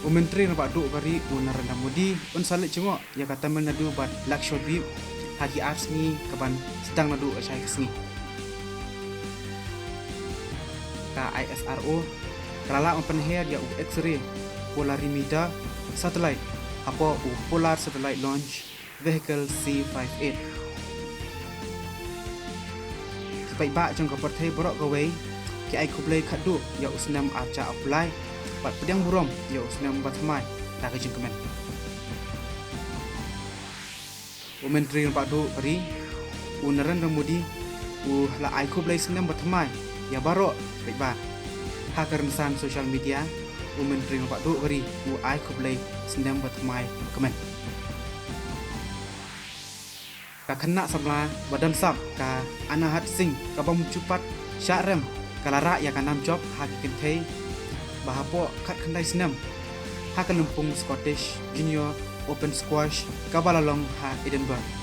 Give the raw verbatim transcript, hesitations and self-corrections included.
U Myntri Rangbah Duh ka ri u Narendra Modi un sa leit jngoh ïa ka Tamil Nadu bad Lakshadweep ha ki ar sngi kaban sdang naduh shai ka sngi. Ka ISRO ka la lah ban pynher ïa u X-ray polarimeter satellite hapoh u Polar Satellite Launch Vehicle C five eight. Ki paidbah jong ka pyrthei baroh kawei ki ai khublei khatduh ïa u snem ar hajar arphew lai bad pdiang burom ïa u snem bathymmai da ka jingkmen. U Myntri Rangbah Duh ka ri u Narendra Modi u la ai khublei snem bathymmai ïa baroh ki paidbah. Ha ka rynsan social media, u Myntri Rangbah Duh ka ri u ai khublei snem bathymmai kmen. Ka khynnah samla ba don sap, ka Anahat Singh, ka bym ju pat shah rem, ka la rah ïa ka nam jop ha ki kynthei ba hapoh khatkhyndai snem ha ka lympung Scottish Junior Open Squash kaba la long ha Edinburgh.